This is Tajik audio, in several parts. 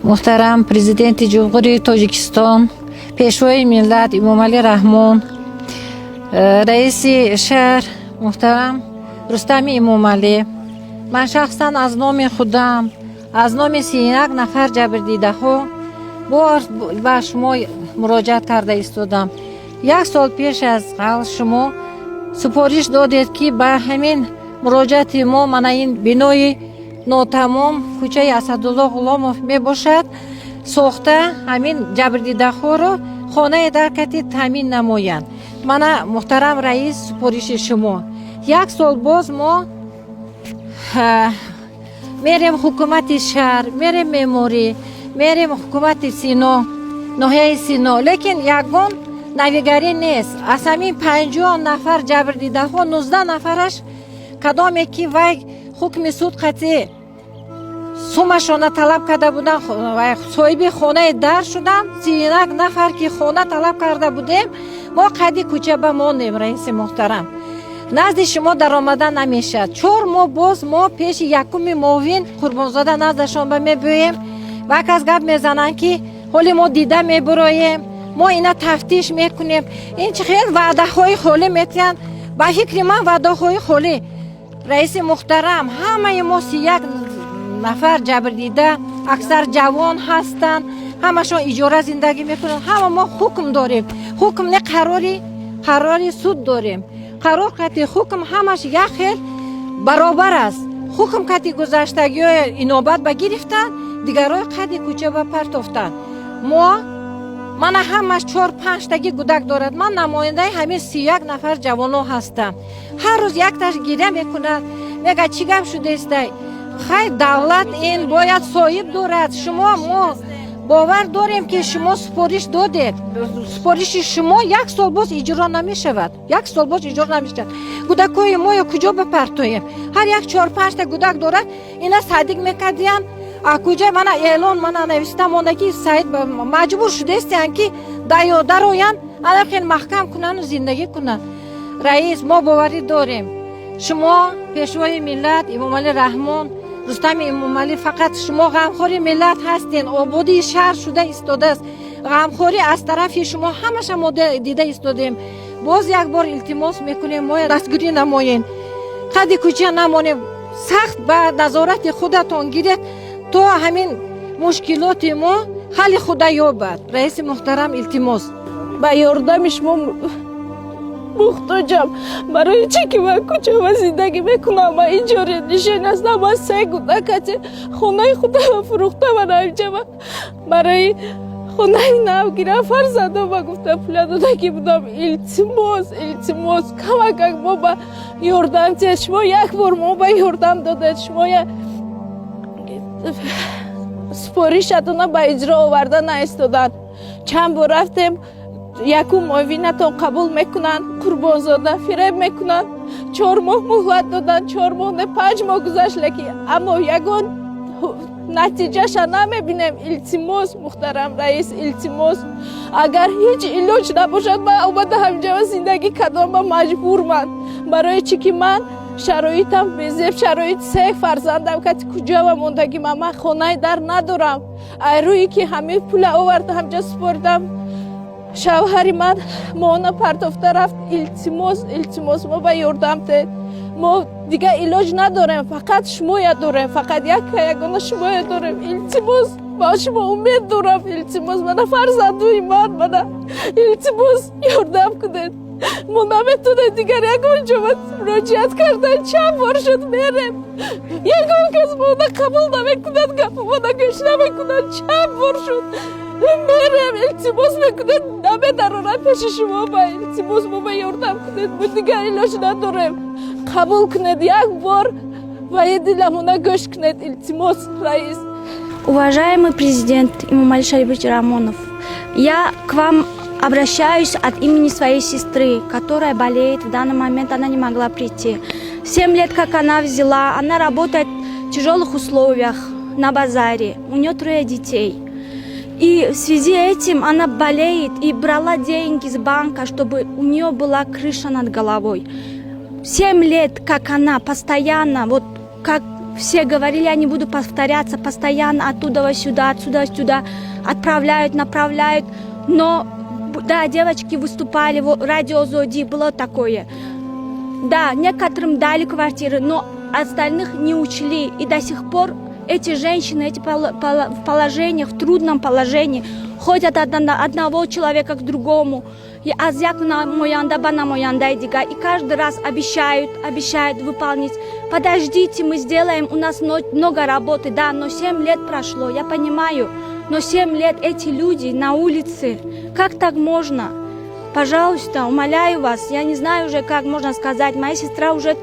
Муҳтарам Президенти Ҷумҳурии Тоҷикистон, Пешвои миллат Эмомалӣ Раҳмон, раиси шаҳр муҳтарам Рустами Эмомалӣ, ман шахсан аз номи худам, аз номи 31 нафар ҷабрдидаҳо бор ба шумо муроҷиат карда истодам. Як сол пеш аз қабл шумо супориш додед, ки ба ҳамин муроҷиати мо, мана ин бинои нотамом, кӯчаи Асадулло Ғуломов мебошад, сохта, ҳамин ҷабрдидаҳоро хонаи даркатӣ таъмин намоянд. Мана, муҳтарам раис, супориши шумо. Як сол боз мо мерем ҳукумати шаҳр, мерем меъморӣ, мерем ҳукумати Сино, ноҳияи Сино, лекин ягон навигарӣ нест. Аз ҳамин 50 нафар ҷабрдидаҳо 19 нафараш, кадоме ки вай ҳукми суд қатъӣ сумашона талаб карда буданд, соҳиби хонаи дар шуданд. 31 нафар ки хона талаб карда будем, мо қади кӯча ба мондем. Раиси муҳтарам, назди шумо даромада намешавад. 4 моҳ боз мо пеши якуми муовин Қурбонзода наздашон ба мебиёем ва кас гап мезананд, ки ҳоли мо дида мебуроем, мо ина тафтиш мекунем. Ин чӣ хел ваъдаҳои холӣ метиҳанд? Ба фикри ман, ваъдаҳои холӣ. Раиси муҳтарам, ҳамаи мо 31 нафар ҷабрдида аксар ҷавон ҳастанд, ҳамашон иҷора зиндагӣ мекунанд. Ҳама мо ҳукм дорем, ҳукм не, қарори суд дорем. Қарор қати ҳукм ҳамаш як хел баробар аст. Ҳукм қати гузаштагиҳои инобат ба гирифтанд, дигарҳои қади кӯча ба партофтанд. Мо мана ҳамаш чор панҷтаги гудак дорад. Ман намояндаи ҳамин 31 нафар ҷавоно ҳастам. Ҳар рӯз якташ гиря мекунад, мега: «Чӣ гап шудестай?» Хай, давлат ин бояд соҳиб дорад. Шумо, мо бовар дорем, ки шумо супориш додед. Супориши шумо як сол боз иҷро намешавад, як сол боз иҷро намешавад. Гудакҳои моё куҷо бипартоем? Ҳар як чор панҷта гудак дорад. Ина садик мекардиянд, а куҷа? Мана эълон, мана нависта монда, ки саид маҷбур шудестиянд, ки дароянд, ана хел маҳкам кунанду зиндагӣ кунанд. Раис, мо боварӣ дорем, шумо, Пешвои миллат Эмомалӣ Раҳмон, Рустами Эмомалӣ, фақат шумо ғамхори миллат ҳастен. Ободии шаҳр шуда истодааст, ғамхорӣ аз тарафи шумо ҳамаша мо дида истодем. Боз як бор илтимос мекунем, мо дастгирӣ намоен, қади кӯча намонем, сахт ба назорати худатон гиред, то ҳамин мушкилоти мо ҳалли худа ёбад. Раиси муҳтарам, илтимос. Ба ёрдами шумо муҳтоҷам. Барои чӣ ки ман кӯчава зиндагӣ мекунам, ман иҷоранишин ҳастам. Ман се кӯдакати хонаи худама фурӯхта, ман инҷа барои хонаи нав гирам, фарзандома гуфта пула додагӣ будам. Илтимос, илтимос, камакак мо ба ёрдам диҳед. Шумо як бор мо ба ёрдам додед, шумо супоришатона ба иҷро оварда наистоданд. Чанд бор рафтем, якум муовинатон қабул мекунанд, Қурбонзода, фиреб мекунанд. 4 моҳ муҳлат доданд, 4 моҳ не, 5 моҳ гузашт, лекин аммо ягон натиҷаша намебинем. Илтимос, муҳтарам раис, илтимос, агар ҳеҷ илоҷ набошад, ман омада ҳаминҷа зиндагӣ кардам ба маҷбурман. Барои чӣ ки ман шароитам безеб шароит, се фарзандам кати куҷава мондагиман, ман хонаи дар надорам. Ай рӯи ки ҳамин пула оварда ҳамҷа супоридам, шавҳари ман моона партофта рафт. Илтимос, илтимос, мо ба ёрдам диҳед. Мо дигар илоҷ надорем, фақат шумоя дорем, фақат яка ягона шумоя дорем. Илтимос, ба шумо умед дорам. Илтимос, мана фарзандои ман, мана, илтимос, ёрдам кунед. Мо наметонем дигар ягон ҷо муроҷиат кардан. Чанд бор шуд мерем, ягон кас мона қабул намекунад, гапи мона гӯш намекунад. Чанд бор шуд мерем, илтимос мекунед, намедарорам пеши шумо ба. Илтимос, мо ба ёрдам кунед, мо дигар илоҷ надорем. Қабул кунед як бор ва е диламона гӯш кунед. Илтимос, раис. Уважаемый президент Эмомали Шарипович Рахмонов, я к вам обращаюсь от имени своей сестры, которая болеет в данный момент, она не могла прийти. 7 лет, как она взяла, она работает в тяжелых условиях на базаре, у нее трое детей. И в связи с этим она болеет и брала деньги с банка, чтобы у нее была крыша над головой. 7 лет, как она постоянно, вот как Все говорили, я не буду повторяться, постоянно оттуда сюда, отсюда сюда отправляют, направляют. Но, да, девочки выступали, в радио Озоди было такое. Да, некоторым дали квартиры, но остальных не учли. И до сих пор эти женщины, эти в положениях, в трудном положении, ходят от одного человека к другому. И аз як намоянда ба намояндаи дигар. И каждый раз обещают, обещают выполнить. Подождите, мы сделаем, у нас много работы. Да, но 7 лет прошло, я понимаю. Но 7 лет эти люди на улице. Как так можно? Пожалуйста, умоляю вас, я не знаю уже, как можно сказать. Моя сестра уже,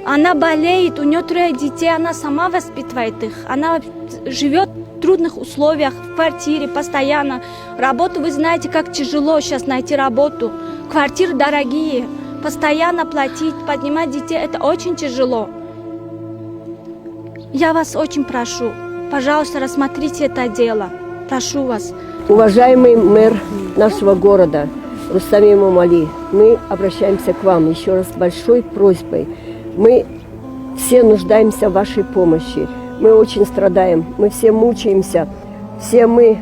она болеет, у нее трое детей, она сама воспитывает их. Она живет в трудных условиях, в квартире постоянно. Работу, вы знаете, как тяжело сейчас найти работу. Квартиры дорогие. Постоянно платить, поднимать детей, это очень тяжело. Я вас очень прошу, пожалуйста, рассмотрите это дело. Прошу вас. Уважаемый мэр нашего города Рустам Эмомали, мы обращаемся к вам еще раз с большой просьбой. Мы все нуждаемся в вашей помощи. Мы очень страдаем, мы все мучаемся, все мы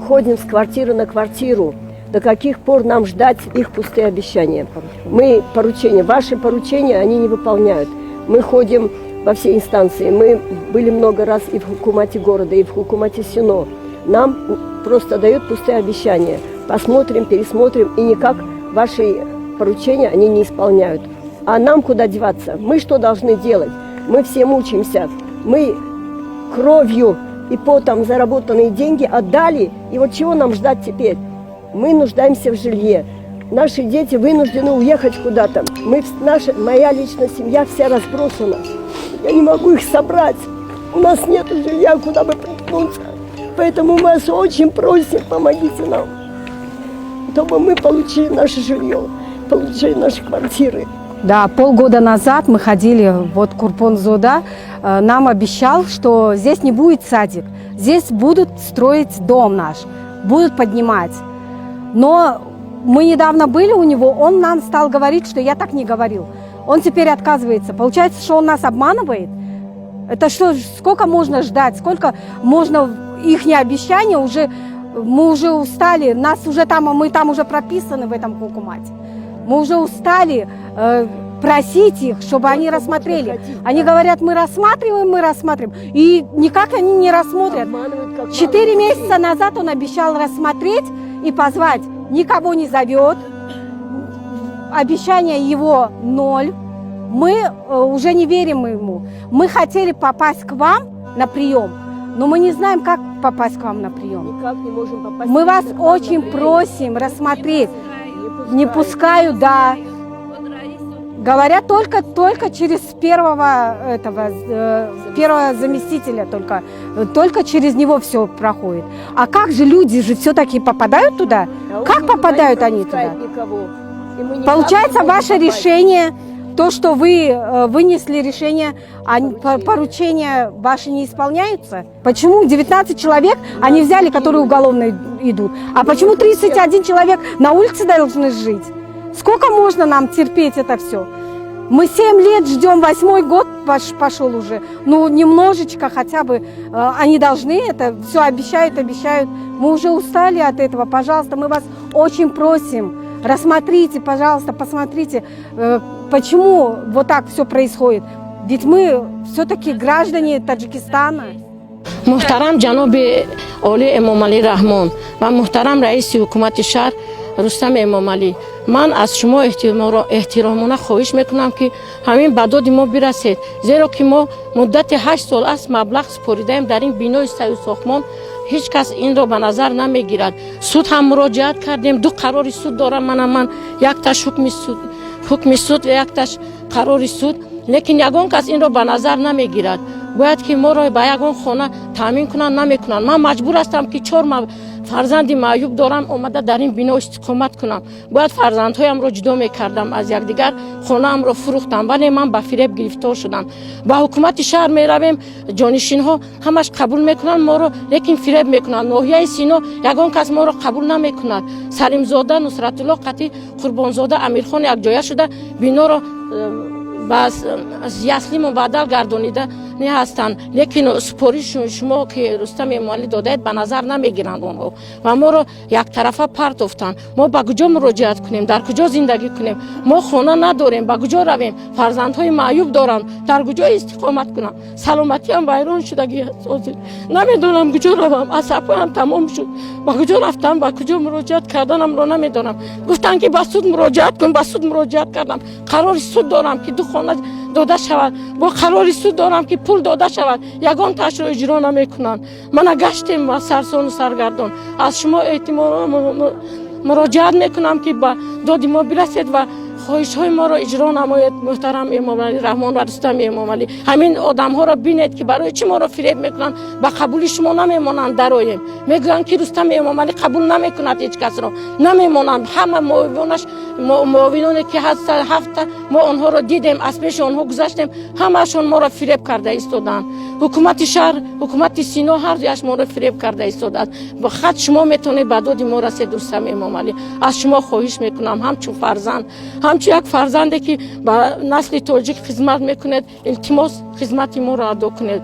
ходим с квартиры на квартиру. До каких пор нам ждать их пустые обещания? Мы поручения, ваши поручения они не выполняют. Мы ходим во все инстанции. Мы были много раз и в ҳукумати города, и в ҳукумати Сино. Нам просто дают пустые обещания. Посмотрим, пересмотрим, и никак ваши поручения они не исполняют. А нам куда деваться? Мы что должны делать? Мы все мучаемся. Мы кровью и потом заработанные деньги отдали. И вот чего нам ждать теперь? Мы нуждаемся в жилье. Наши дети вынуждены уехать куда-то. Моя личная семья вся разбросана. Я не могу их собрать. У нас нет жилья, куда бы приткнуться. Поэтому мы вас очень просим, помогите нам, чтобы мы получили наше жилье, получили наши квартиры. Да, полгода назад мы ходили, вот Курбонзода нам обещал, что здесь не будет садик, здесь будут строить дом наш, будут поднимать. Но мы недавно были у него, он нам стал говорить, что я так не говорил. Он теперь отказывается. Получается, что он нас обманывает? Это что, сколько можно ждать, сколько можно их обещания уже, мы уже устали, нас уже там, мы там уже прописаны в этом ҳукумате. Мы уже устали просить их, чтобы они рассмотрели. Ходить, Они говорят, мы рассматриваем, мы рассматриваем. И никак они не рассмотрят. Обманывают, как 4 малых месяца детей. Назад он обещал рассмотреть и позвать. Никого не зовет. Обещание его ноль. Мы уже не верим ему. Мы хотели попасть к вам на прием, но мы не знаем, как попасть к вам на прием. Никак не можем попасть Мы вас к вам на очень прием. Просим рассмотреть. Не Не пускают. Пускают, да. Говорят, только через первого этого, первого заместителя только через него все проходит. А как же люди же все-таки попадают туда? А он Как никуда не попадают они пропускает туда? никого. И мы никак Получается, не можем ваше попасть. Решение, то, что вы вынесли решение, а Поручение. Поручения ваши не исполняются? Почему 19 человек они взяли, которые уголовно идут? А почему 31 человек на улице должны жить? Сколько можно нам терпеть это все? Мы 7 лет ждем, восьмой год пошел уже. Ну, немножечко хотя бы они должны это, все обещают, обещают. Мы уже устали от этого. Пожалуйста, мы вас очень просим, рассмотрите, пожалуйста, посмотрите, почему вот так все происходит. Ведь мы все-таки граждане Таджикистана. Муҳтарам ҷаноби олӣ Эмомалӣ Раҳмон ва муҳтарам раиси ҳукумати шаҳр Рустам Эмомалӣ, ман аз шумо эҳтиромона хоҳиш мекунам, ки ҳамин ба доди мо бирасед, зеро ки мо муддати 8 сол аст маблағ супоридаем дар ин бинои саю сохтмон. Ҳеҷ кас инро ба назар намегирад. Суд ҳам муроҷиат кардем, ду қарори суд дорам мана ман, якташ ҳукми суд ва якташ қарори суд, лекин ягон кас инро ба назар намегирад. Бояд ки моро ба ягон хона таъмин кунанд, намекунанд. Ман маҷбур ҳастам, ки чор фарзанди маъюб дорам, омада дар ин бино истиқомат кунам. Бояд фарзандҳоямро ҷудо мекардам аз якдигар, хонаамро фурӯхтам, вале ман ба фиреб гирифтор шудам. Ба ҳукумати шаҳр меравем, ҷонишинҳо ҳамаш қабул мекунанд моро, лекин фиреб мекунанд. Ноҳияи Сино ягон кас моро қабул намекунад. Салимзода Нусратулло қатӣ Қурбонзода Амирхон якҷоя шуда биноро Ба ясли мубаддал гардонида не ҳастанд, лекин супориши шумо, ки Рустам Эмомалӣ додаед, ба назар намегиранд онҳо ва моро яктарафа партофтанд. Мо ба куҷо муроҷиат кунем? Дар куҷо зиндагӣ кунем? Мо хона надорем, ба куҷо равем? Фарзандҳои маъюб дорам, дар куҷо истиқомат кунам? Саломатиам вайрон шудагӣ аст. Ҳозир намедонам, куҷо равам. Асабҳоям тамом шуд. Ба куҷо рафтам, ба куҷо муроҷиат карданамро намедонам. Гуфтанд, ки ба суд муроҷиат кун. Ба суд муроҷиат кардам. Қарори суд дорам, ки ду хона дода шавад. Бо қарори суд дорам, ки пул дода шавад. Ягон ташро иҷро намекунанд. Мана гаштем ва сарсону саргардон. Аз шумо эҳтимол муроҷиат мекунам, ки ба доди мо бирасед ва хоҳишҳои моро иҷро намоед. Муҳтарам Эмомалӣ Раҳмон ва Рустами Эмомалӣ, ҳамин одамҳоро бинед, ки барои чӣ моро фиреб мекунанд. Ба қабули шумо намемонанд дароем. Мегӯянд, ки Рустами Эмомалӣ қабул намекунад, ҳеҷ касро намемонанд. Ҳама муовинонаш, муовиноне ки ҳастанд, ҳафта, мо онҳоро дидем, аз пеши онҳо гузаштем, ҳамаашон моро фиреб карда истоданд. Ҳукумати шаҳр, ҳукумати Сино, ҳар дуяш моро фиреб карда истодааст. Фақат шумо метавонед ба доди мо расед. Рустам Эмомалӣ, аз шумо хоҳиш мекунам, ҳамчун фарзанд, ҳамчун як фарзанде, ки ба насли тоҷик хизмат мекунед, илтимос, хизмати моро адо кунед.